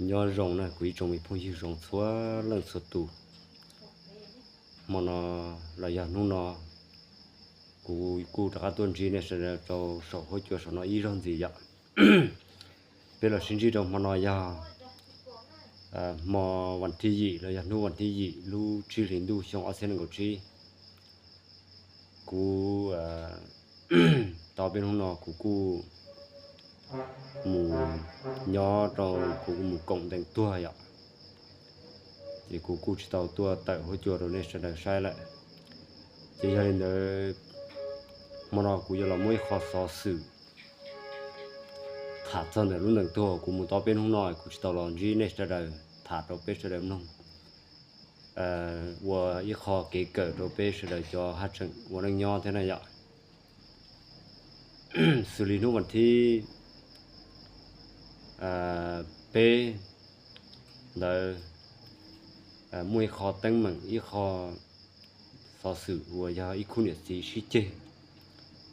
Nyob zoo na kuv ib tsoom me phooj ywg zoo txhua leej txhua tus. Hmo no los yog hnub no, kuv kuj rov qab tuaj ntsib nej sawv daws rau saum huab cua saum no ib zaug ntxiv yom. Peb los sib ntsib rau hmo no yog hmo vas thib yim los yog hnub vas thib yim lub tsib hlis ntuj xyoo ob txhiab nees nkaum tsib. Kuv tau peb hnub no kuv kuj mus nyob rau, kuv kuj mus koom ntees tuag yom. Ces kuv kuj tsis tau tuaj tawm huab cua rau nej sawv daws saib lawm. Ces yog li ntawd, hmo no kuv yuav los muab ib qho xov xwm tham txog ntawm lub ntees tuag kuv mus tau peb hnub no kuv tsis tau los ntsib nej sawv daws tham rau peb sawv daws mloog, ua ib qho kev kawm rau peb sawv daws cov haj tseem ua neej nyob thiab na yom. Xws li hnub vas thib peb ntawd, muaj ib qho teeb meem, ib qho xov xwm uas yog ib khub niam txiv sib ceg,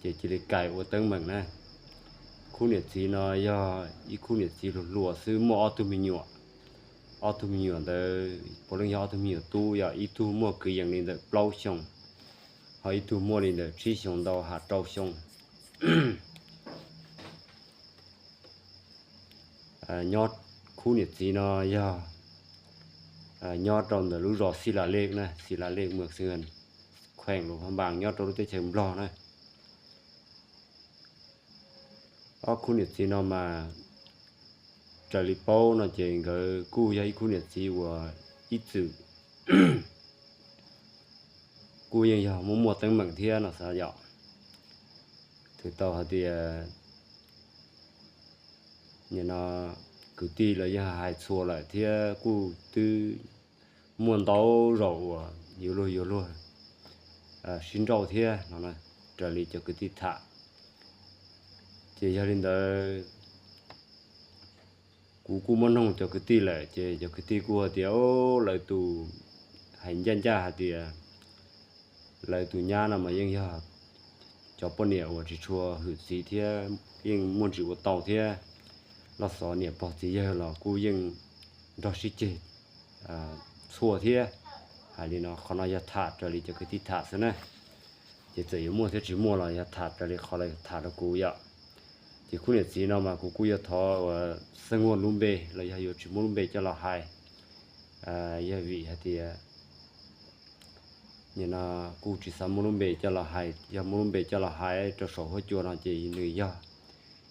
ces cia li kais ua teeb meem na. Khub niam txiv no yog ib khub niam txiv hluas hluas xwb, muaj ob tug me nyuam. Ob tug me nyuam ntawd puav leej yog ob tug me nyuam tub, yog ib tug muaj kwv yees li ntawm plaub xyoos, ho ib tug muaj li ntawm tsib xyoos ntau ham rau xyoo. Nyob, khub niam txiv no yog nyob rau ntawm lub zos Xis Las Lej na, Xis Las Lej, Muas Xwm Has, kheem Luas Phab Npas, nyob rau lub teb chaws Nplog na. Ob khub niam txiv no mas raws li paub no ces nkawd kuj yog ib khub niam txiv uas ib txwm kuj yeej yog muaj muaj teeb meem thiab no xav yom. Twb tau hais tias nim no kwv tij los yeej hais txhua lawm thiab kuj twb muaj ntau zaus uas yuav luag yuav luag sib nrauj thiab no, raws li cov kwv tij tham. Ces yog li ntawd, kuv kuj muab noog cov kwv tij lawm ces cov kwv tij kuj hais tias, o, lawv tus, hais ncaj ncaj hais tias lawv tus nyab no mas yeej yog cov poj niam uas tsis tshua hwm txiv thiab yeej muaj ntsis ua tau thiab, los xyov niam pog txiv yawg los kuj yeej nrog sib ceg txhua thiab. Hais li no, qhov no yog tham raws li cov kwv tij tham xwb na. Ces txawm yuav muaj thiab tsis muaj los yog tham raws li qhov lawv tham rau kuv yom. Ces khub niam txiv no mas kuv kuj yuav thov uas xeeb huaj lub npe los yog yuav tsis muab lub npe coj los hais. Yog vim hais tias nim no kuj tsis xav muab lub npe coj los hais, yog muab lub npe coj los hais rau saum huab cua no ces nws yog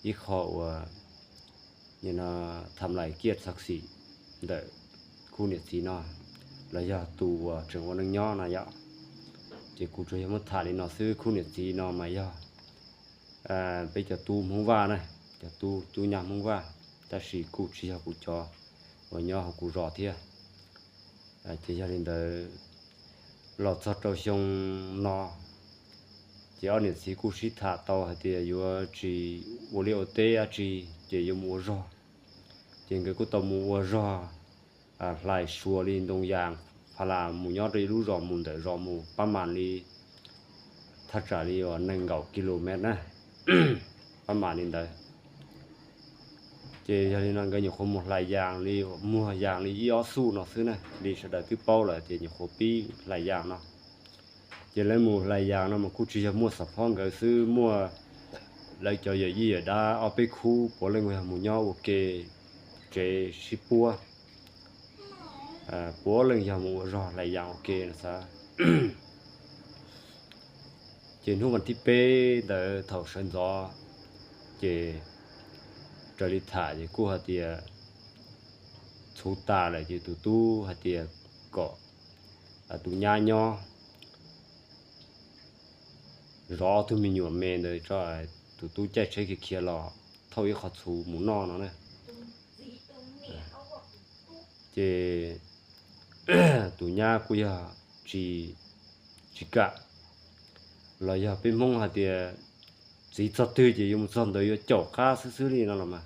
ib qho uas nim no tham lais kiaj txhaj xim ntawm khub niam txiv no los yog tus uas tseem ua neej nyob no yom. Ces kuv tsuas yog muab tham li no xwb. Khub niam txiv no mas yog peb cov tub Hmoob Vaj na, cov tub, tub nyab Hmoob Vaj, tab sis kuj tsis yog kuv cov uas nyob hauv kuv zos thiab. Ces yog li ntawd, los txog rau xyoo no, ces ob niam txiv kuj sib tham tau hais tias yuav tsis ua liaj ua teb dab tsi, ces yuav mus ua zog. Ces nkawd kuj tau mus ua zog hlais suav li ntoo yas pha las mus nyob rau ib lub zos mus ntawm zos mus pab mam li thaj tsam li uas nees nkaum kilomev na, pab mam li ntawd. Ces yog li no nkawd nyuam qhuav mus hlais yas li, muag yas li ib ob xuj no xwb na, li sawv daws twb paub lawm tias nyuam qhuav pib hlais yas no. Ces lawv mus hlais yas no mas kuj tsis yog muaj xav phob nkawd xwb, muaj lawv cov yawm yij yawm dab ob peb khub puav leej yog mus nyob ua ke tsev sib puab, puav leej yog mus ua zog hlais yas ua ke no xav. Ces hnub vas thib peb ntawd thaum sawv ntxov, ces raws li tham ces kuj hais tias txhuv tas lawm ces tus tub hais tias kom tus nyab nyob zov ob tug me nyuam me ntawd tso, tus tub caij tsheb khiav khiav los thauj ib qho txhuv mus noj no na. Ces tus nyab kuj yog tsis, tsis kam, los yog peb Hmoob hais tias txiv txog twg ces yuav mus txog ntawd, yuav caum qab xwb xwb li no los mas.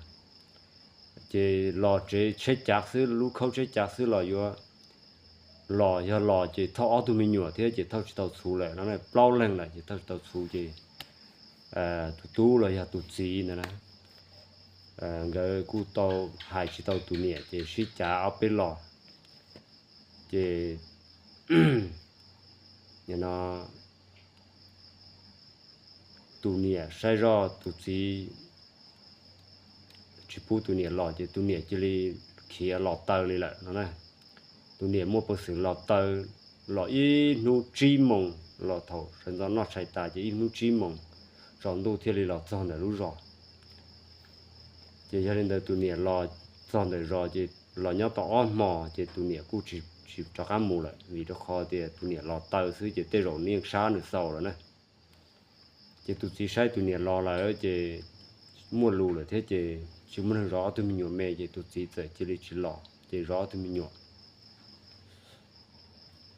Ces los tsev tsheb cav xwb, lub khaub tsheb cav xwb los yuav, los yog los ces thauj ob tug me nyuam thiab ces thauj tsis tau txhuv lawm no, plaub leeg lawm ces thauj tsis tau txhuv ces tus tub los yog tus txiv ntawd na, nkawd kuj tau hais tsis tau tus niam ces sib cav ob peb los. Ces no tus niam saib zoj tus txiv tsis pub tus niam los ces tus niam cia li khiav los taw li lawm no na. Tus niam muaj peev xwm los taw, los ib hnub tsib moos, los thaum sawv ntxov noj tshais tas ces ib hnub tsib moos tsaus ntuj thiaj li los txog ntawm lub zos. Ces yog li ntawd tus niam los txog ntawm zos ces los nyob tau ob hmos ces tus niam kuj tsis, tsis rov qab mus lawm vim rau qhov tias tus niam los taw xwb ces tej zaum nws yeej sab nws xaus lawm na. Ces tus txiv saib tus niam los lawm ces muaj lus lawm thiab ces tsis muaj neeg zov ob tug me nyuam me ces tus txiv txawm cia li tsis los ces zov ob tug me nyuam.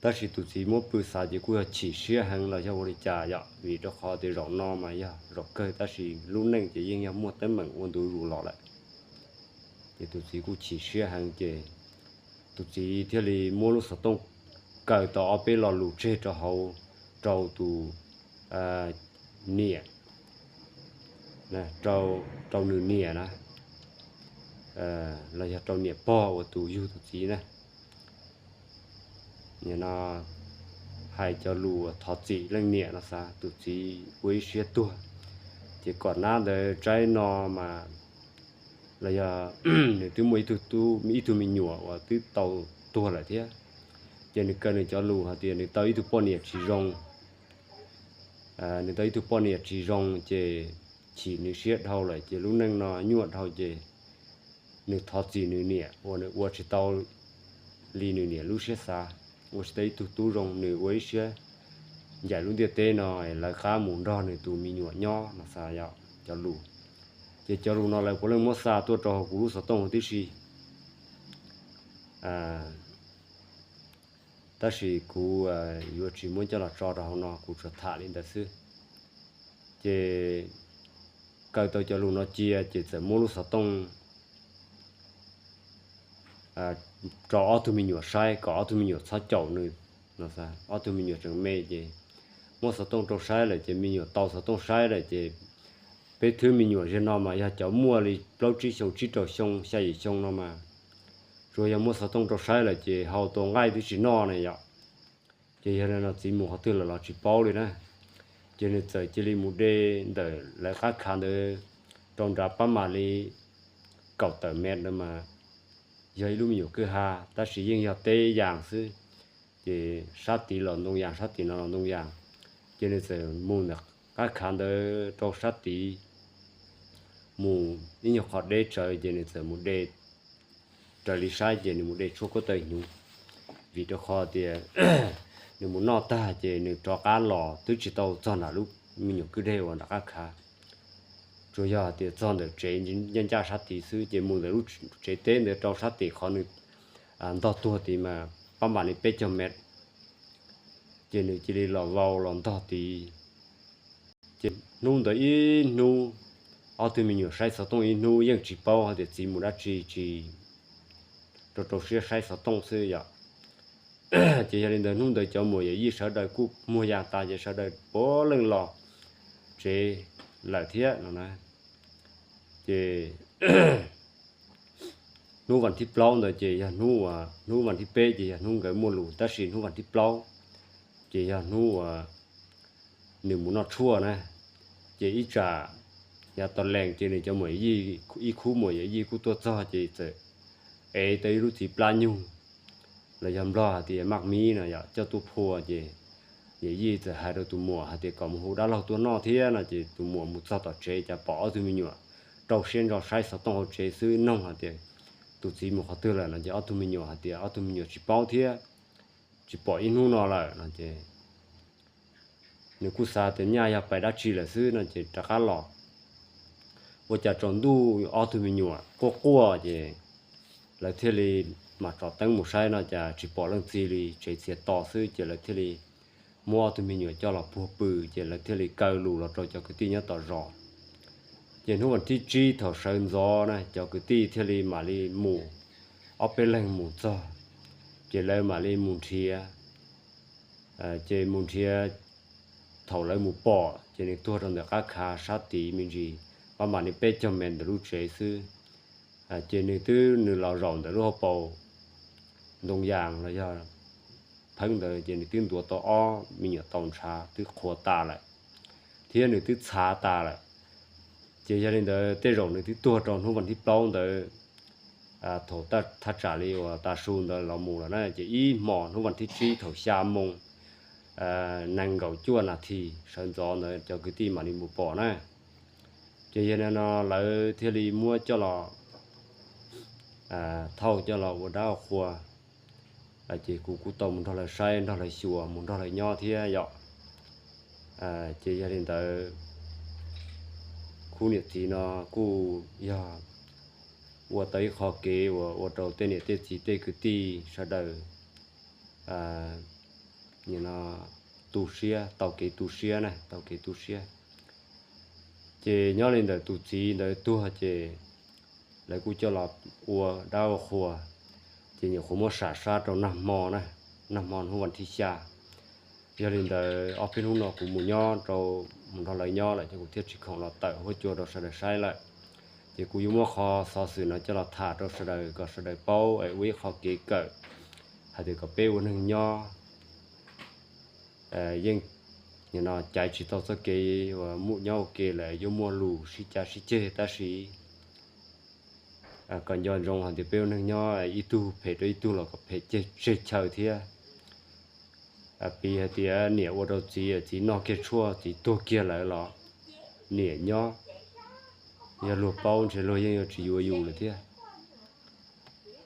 Tab sis tus txiv muab pw xav ces kuj yog chim siab heev los yog ua li cas yom, vim rau qhov tias zaum no mas yog zaum kawg tab sis lub neej ces yeej yog muaj teeb meem ua ntu zus los lawm. Ces tus txiv kuj chim siab heev ces tus txiv thiaj li muab lub xov tooj kaw tau ob peb lo lus tseg rau hauv, rau tus niam, rau nws niam na, los yog rau niam pog uas tus yug tus txiv na. Nim no hais cov lus thov txim leej niam no xav tus txiv ua ib siab tuag, ces kom nab ntawd tsaib no mas los yog nws twb muaj ib tug tub, ib tug me nyuam uas twb tau tuag lawm thiab, ces nws kaw nws cov lus hais tias nws tau ib tug poj niam tsis zoo, nws tau ib tug poj niam tsis zoo ces chim nws siab dhau lawm ces lub neej no nyuaj dhau ces nws thov txim nws niam uas nws ua tsis tau li nws niam lub siab xav, ua tsis tau ib tug tub zoo, nws ua ib siab ncaim lub ntiaj teb no lawv qab mus nrog nws tus me nyuam nyob no xav yom cov lus. Ces cov lus no lawv puav leej muab xa tuaj rau hauv kuv lub xov tooj huv tib si, tab sis kuv yuav tsis muab coj los tso rau hauv no, kuv tsuas tham li ntawd xwb. Ces kaw tau cov lus no cia ces txawm muab lub xov tooj rau ob tug me nyuam saib kom ob tug me nyuam txhob caum nws no. Ob tug me nyuam tseem me ces muab xov tooj rau saib lawm ces me nyuam tau xov tooj saib lawm ces peb thwb me nyuam zaum no mas yog cov muaj li plaub tsib xyoo, tsib rau xyoo, xya yim xyoo no mas tsuas yog muab xov tooj rau saib lawm ces hau tau nqaij twb tsis noj ne yom. Ces yog li no txiv mus qhov twg lawm los tsis paub li na. Ces nws txawm cia li mus de ntawm lawv qab khav ntawd rau nrad pab mam li kaum tawm mev ntawd mas yog ib lub me nyuam kwj ha, tab sis yeej yog teb yas xwb. Ces sab tid los ntoo yas, sab tid no los ntoo yas. Ces nws txawm mus ntawm qab khav ntawd rau sab tid mus ib nyuag qhov deb tsawv ces nws txawm mus de raws li saib ces nws mus de tshuaj kuab taw hnyuv, vim rau qhov tias nws mus noj tag ces nws rov qab los twb tsis tau txog nram lub me nyuam kwj deg uas nram qab khav. Tsuas yog hais tias txog ntawm tsev ncaj ncaj sab tid xwb ces mus ntawm lub tsev teb ntawd rau sab tid qhov nws ntog tuag tid mas pab mam li peb caug mev. Ces nws cia li los vau los ntog tid. Ces hnub ntawd ib hnub, ob tug me nyuam saib xov tooj ib hnub yeej tsis paub hais tias txiv mus dab tsi, tsis rau rau siab saib xov tooj xwb yom. Ces yog li ntawd hnub ntawd cov muam yawm yij sawv daws kuj muag yas tas ces sawv daws puav leej los tsev lawm thiab no na. Ces hnub vas thib plaub ntawd ces yog hnub, hnub vas thib peb ces yog hnub nkawd muaj lus, tab sis hnub vas thib plaub ces yog hnub uas nws mus noj tshuaj na. Ces ib tsam yav tas lees ces nws cov muam yij, ib khub muam yawm yij kuj tuaj txog ces txawm ev tau ib lub txiv plab nyug los yog nplog hais tias maj miv no yom coj tuaj phua ces yawm yij txawm hais rau tus muam hais tias kom mus hu dab laug tuaj noj thiab no ces tus muam mus txog tom tsev cas pom ob tug me nyuam rau siab ntso saib xov tooj hauv tsev xwb, noog hais tias tus txiv mus qhov twg lawm no ces ob tug me nyuam hais tias ob tug me nyuam tsis paub thiab, tsis pom ib hnub no lawm no ces nws kuj xav tias nyaj yog pais dab tsi lawm xwb no ces rov qab los. Ua cas tsaus ntuj ob tug me nyuam quaj quaj ces lawv thiaj li mam tso teeb mus saib no cas tsis pom leej txiv li, tsev txias to xwb ces lawv thiaj li muab ob tug me nyuam coj los puag pw ces lawv thiaj li kaw lus los rau cov kwv tij nyob tom zos. Ces hnub vas thib tsib thaum sawv ntxov na cov kwv tij thiaj li mam li mus, ob peb leeg mus txog, ces lawv mam li mus nrhiav. Ces mus nrhiav, thaum lawv mus pom ces nws tuag rau ntawm qab khav sab tid me ntsis, pab mam li peb caug mev ntawm lub tsev xwb. Ces nws twb nws los zaum ntawm lub hauv paus ntoo yas los yog pheeb ntawd ces nws twb ntuav tau ob me nyuam tau ntshav twb qhuav tas lawm, thiab nws twb txhav tas lawm. Ces yog li ntawd tej zaum nws twb tuag rau hnub vas thib plaub ntawd. Thaum thaj tsam li uas tav su ntawd los mus lawm na, ces ib hmo hnub vas thib tsib thaum xya moo nees nkaum cuaj nas this sawv ntxov ntawd cov kwv tij mam li mus pom na. Ces yog li no lawv thiaj li muab coj los thauj coj los ua dab ua qhua. Ces kuv kuj tau mus nrog lawv saib nrog lawv xyuas mus nrog lawv nyob thiab yom. Ces yog li ntawd khub niam txiv no kuj yog ua tau ib qho kev uas ua rau tej niam tej txiv tej kwv tij sawv daws tu siab, tau kev tu siab na, tau kev tu siab. Ces nyob li ntawm tus txiv ntawd tuag ces lawv kuj coj los ua dab ua qhua, ces nyuam qhuav muab sam sab rau nag hmo na, nag hmo hnub vas thib xya. Yog li ntawd ob peb hnub no kuv mus nyob rau, mus nrog lawv nyob lawm ces kuv thiaj tsis khoom los tawm huab cua rau sawv daws saib lawm. Ces kuv yuav muab qhov xov xwm no coj los tham rau sawv daws kom sawv daws paub es ua ib qho kev kawm hais tias kom peb ua neeg nyob yeej no caiv tsis tau txoj kev uas muaj nyob ua ke lawm yuav muaj lus sib cav sib ceg tab sis kom nco ntsoov hais tias peb ua neeg nyob ib tug phem rau ib tug los kom phem tseg chaw thiab. Piv hais tias niam ua rau txiv, txiv noj kiag tshuaj txiv tuag kiag lawm los niam nyob, yog luag paub ntshe luag yeej yuav tsis yuav yus lawm thiab.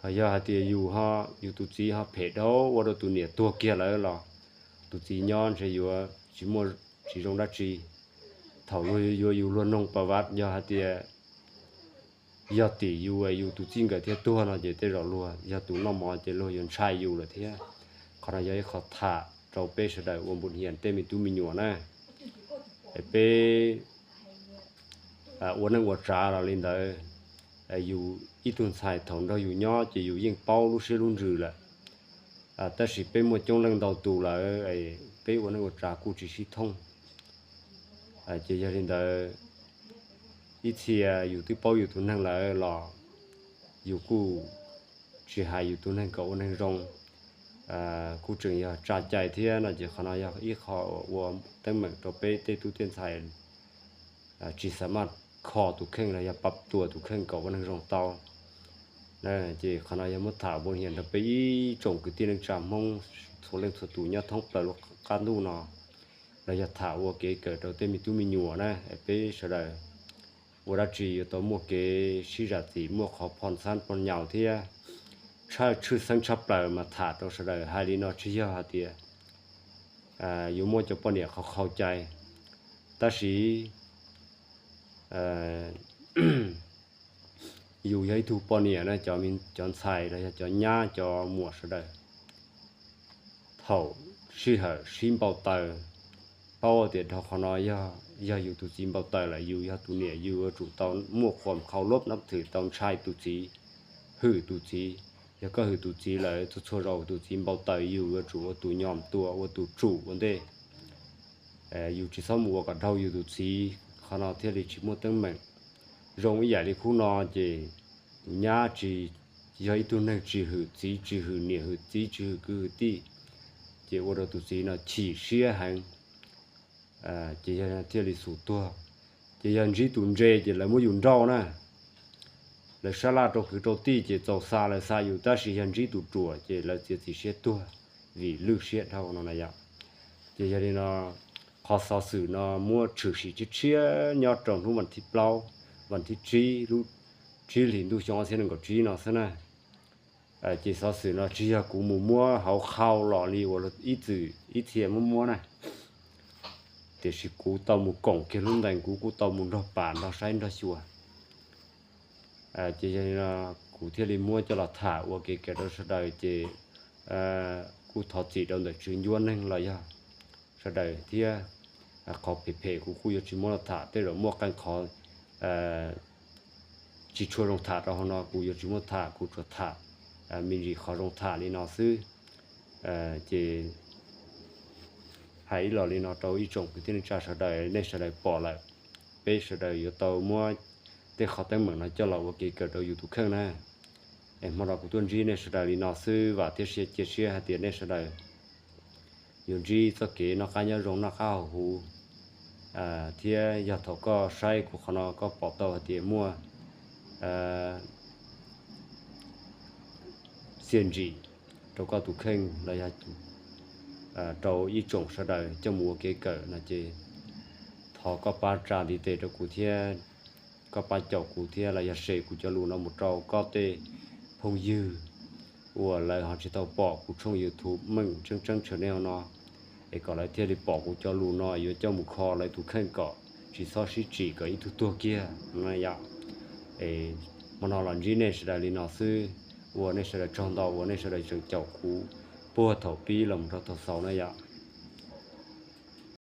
Ho yog hais tias yus, yus tus txiv ho phem dhau ua rau tus niam tuag kiag lawm los tus txiv nyob ntshe yuav tsis muaj tsis zoo dab tsi. Thaum luag yuav yus luag noog pas vav yog hais tias yog tim yus, yus tus txij nkawm thiaj tuag no ces tej zaum luag yog tus noj mov ces luag yuav ntshai yus lawm thiab. Qhov no yog ib qho tham rau peb sawv daws ua npus hias tej me tub me nyuam na. Peb ua neej ua tsav los li ntawd, yus ib tug ntxhais thaum nrog yus nyob ces yus yeej paub lub siab lub ntsws lawm. Tab sis peb muaj coob leej ntau tus lawm, peb ua neej ua tsav kuj tsis sib thooj. Ces yog li ntawd, ib txhia yus twb paub yus tus neeg lawm los yus kuj tsis hais yus tus neeg kom ua neeg zoo, kuj tseem yog tsa cai thiab no ces qhov no yog ib qho ua teeb meem rau peb tej tub tej ntxhais tsis xav maj kho tus kheej los yog pab tuam tus kheej kom ua neeg zoo tau. Ces qhov no yog muab tham npus hias rau peb ib tsoom kwv tij neej tsa Hmoob txhua leej txhua tus nyob thoob plaws lub qab ntuj no, los yog tham ua kev kawm rau tej me tub me nyuam na, peb sawv daws ua dab tsi yuav tau muaj kev sib zam txim, muaj qhov phoj xab phoj nyaus thiab. Tshwj xeeb tshaj plaws mas tham rau sawv daws hais li no tsis yog hais tias yuav muab cov poj niam qhov qhau cai, tab sis yus yog ib tug poj niam na, cov ntxhais los yog cov nyab cov muam sawv daws, thaum sij hawm sib npau taws, paub tias dhau qhov no yog yus tus txiv npau taws lawm, yus yog tus niam yus yuav tsum tau muaj khuam khau lub nab thwm tau ntshai tus txiv, hwm tus txiv. Yog koj hwm tus txiv lawm txhua txhua zaus tus txiv npau taws yus yuav tsum ua tus nyom tua, ua tus tsum ua ntej. Yus tsis txhob mus ua kom dhau yus tus txiv, qhov no thiaj li tsis muaj teeb meem. Zoo ib yam li khub no ces tus nyab tsis, yog ib tug neeg tsis hwm txiv tsis hwm niam hwm txiv tsis hwm kwv hwm tij, ces ua rau tus txiv no chim siab heev, ces yog thiaj li xus tuag. Ces yog ntsib tus ntse ces lawv muab yus nrauj na, lawv sab laj rau kwv rau tij ces txaus xa lawv xa yus, tab sis yog ntsib tus ruam ces lawv txiav txim siab tuag vim lwj siab dhau no na yom. Ces yog li no, qhov xov xwm no muab tshwm sim tshiab tshiab nyob rau hnub vas thib plaub, vas thib tsib lub tsib hlis ntuj xyoo ob txhiab nees nkaum tsib no xwb na. Ces xov xwm no tsis yog kuv mus muab hauv qhau los li uas ib txwm ib txhia muab muab na, tiam sis kuv tau mus koom kiag lub ntees, kuv kuj tau mus nrog pam nrog saib nrog xyuas. Ces yog li no kuv thiaj li muab coj los tham ua kev kawm rau sawv daws ces kuj thov txim rau ntawm tswv ncuab neeg los yog sawv daws thiab. Qhov phem phem kuv kuj yuav tsis muab los tham, tej zaum muaj qee qhov tsis tshua zoo tham rau hauv no kuv yuav tsis muab tham, kuv tsuas tham me ntsis qhov zoo tham li no xwb. Ces hais ib los li no rau ib tsoom kwv tij neej tsa sawv daws, nej sawv daws pom lawm, peb sawv daws yuav tau muab tej qhov teeb meem no coj los ua kev kawm rau yus tus kheej na. Es hmo no kuv tuaj ntsib nej sawv daws li no xwb, vam thiab cia siab hais tias nej sawv daws yuav ntsib txoj kev noj qab nyob zoo, noj qab haus huv, thiab yog thaum koj saib kuv qhov no koj pom tau hais tias muaj txiaj ntsim rau koj tus kheej los yog rau ib tsoom sawv daws coj mus ua kev kawm no ces thov koj pab tsa ntiv tes rau kuv thiab koj pab caum kuv thiab los yog share kuv cov lus no mus rau koj tej phooj ywg uas lawv ho tsis tau pom kuv tshooj YouTube Meej Tseeb Tseeb Channel no, es kom lawv thiaj li pom kuv cov lus no yuav coj mus kho lawv tus kheej kom tsis txhob sib tsim kom ib tug tuag kiag no yom. Es hmo no los ntsib nej sawv daws li no xwb, ua nej sawv daws tsaug ntau uas nej sawv daws tseem caum kuv puag thaum pib los mus rau thaum xaus na yom.